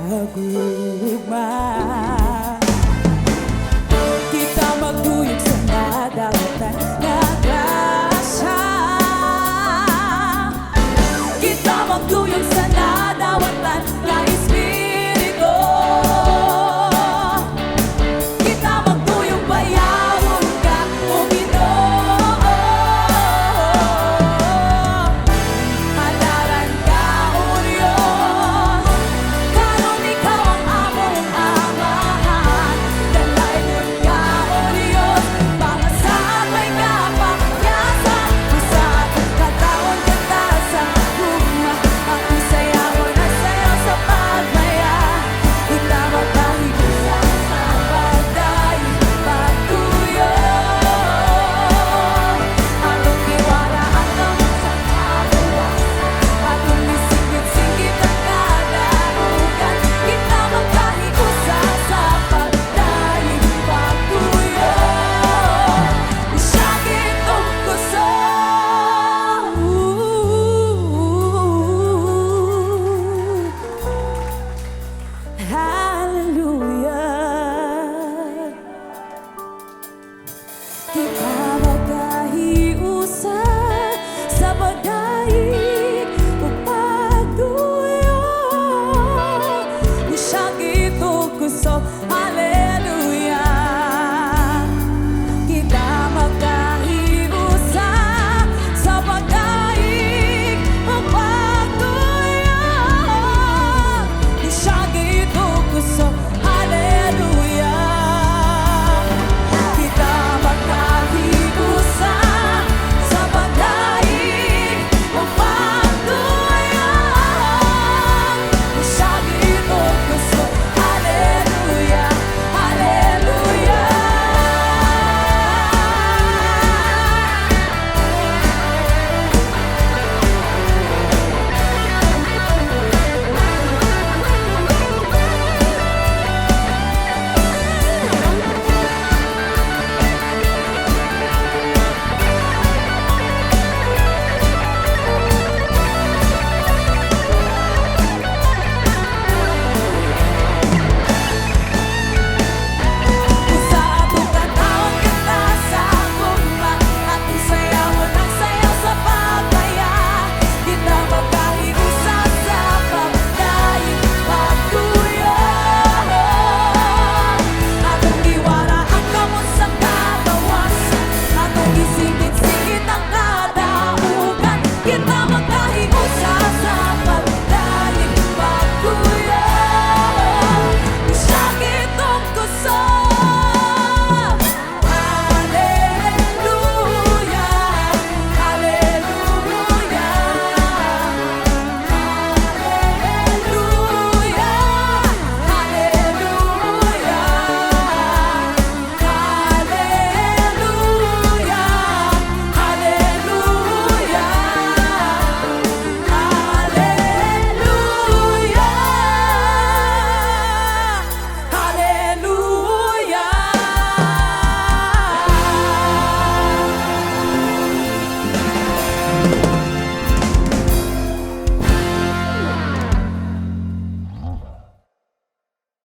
Gugma. Kita magduyog sa nadawatan nga grasya. Kita magduyog sa nadawatan nga Espiritu. Kita magduyog, bayawon ka, O Ginoo. Halaran ka, O Diyos. Karon ikaw ang among Amahan. Dalaygon ka, O Diyos. Pangasahay ka, pangyasan. Sa atong katawhan kanta sa gugma. Atong sayawon ang sayaw sa pagmaya. Kita magkahiusa sa pagdayon pagtuyo. Atong iwara ang kamot sa kagawasan. Atong isingkit-singkit ang kadaugan. Kita magkahiusa sa pagdayon pagtuyo. Isakit og kusog. Ooh. Hallelujah.